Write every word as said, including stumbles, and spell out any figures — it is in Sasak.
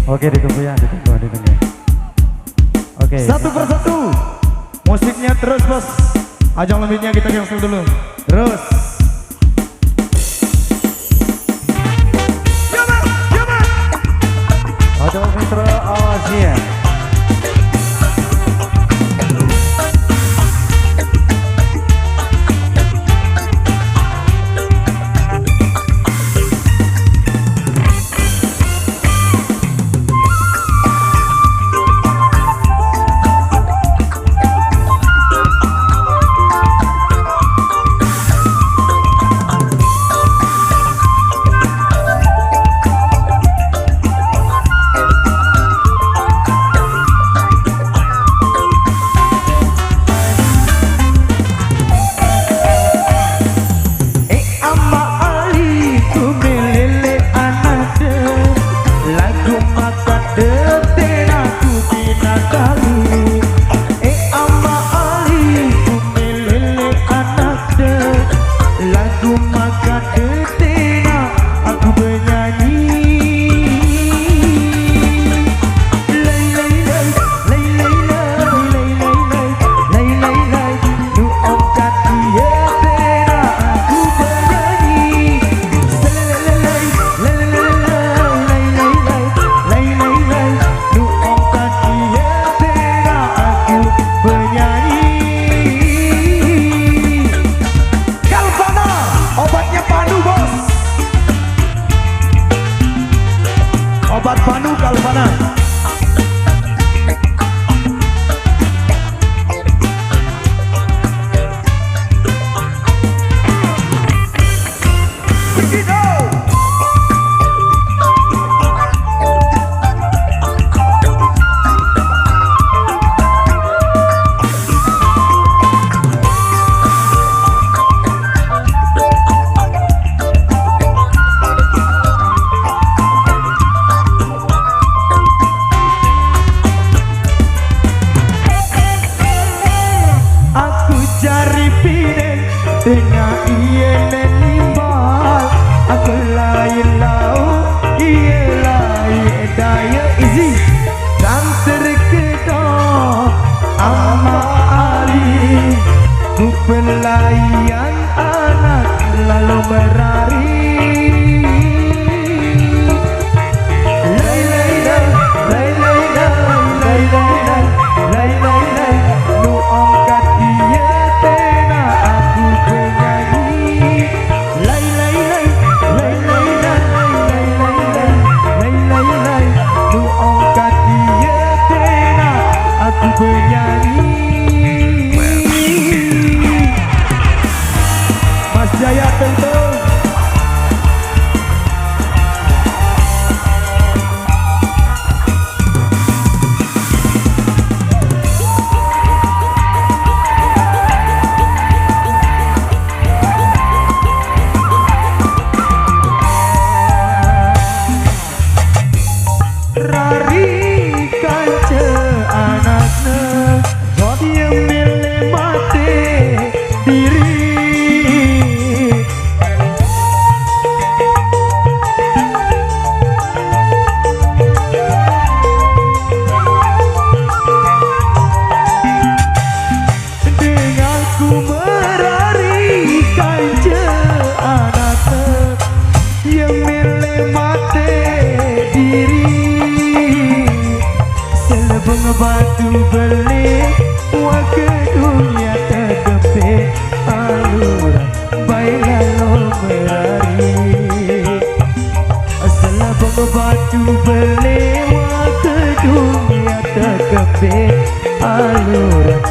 Oke, ditunggu ya, ditunggu, ditunggu. Oke. Satu persatu. Musiknya terus, Bos. Ajang lembitnya kita cancel dulu. Terus. Yo, Mat! Yo, Mat! Hotel Mitra Asia. Eh, Ama Ali, ku melele anakde, lagu makade tena ku pinakali. Eh, Ama Ali, ku melele anakde, lagu makade tena aku benyanyi. Lai, lai, lai, lai, lai, lai, lai, lai, lai, lai, lai, lai. Nu ongkat iye tena aku benyanyi. Lai, lai, lai, lai, lai, lai, lai, lai, lai, lai, lai, lai, lai, lai. Nu ongkat iye tena aku benyanyi. Kalpana, obatnya panu, Bos. Obat panu Kalpana. Begitu. Aku jari pinen tengah iye nen nimbal. Aku lai lau, iye lai daya isi. Dan terkedo Ama Ali, ku pelaian anak lalu merari. Lai, lai, lai, lai, lai, lai, lai, lai, lai, lai, lai, lai, lai, lai. Nu ongkat iye tena aku benyanyi. Lai, lai, lai, lai, lai, lai, lai, lai, lai, lai, lai, lai, lai, lai. Nu ongkat iye tena aku benyanyi. Mas Jaya tentu. Rari kance anakne, ye mele mate diri. Dengan ku merari kance anakne, ye mele mate diri. Selebeng batu bele, wa ke dunia tegempe, aluran bae lalo merari. Selebeng batu bele, wa ke dunia tegempe, aluran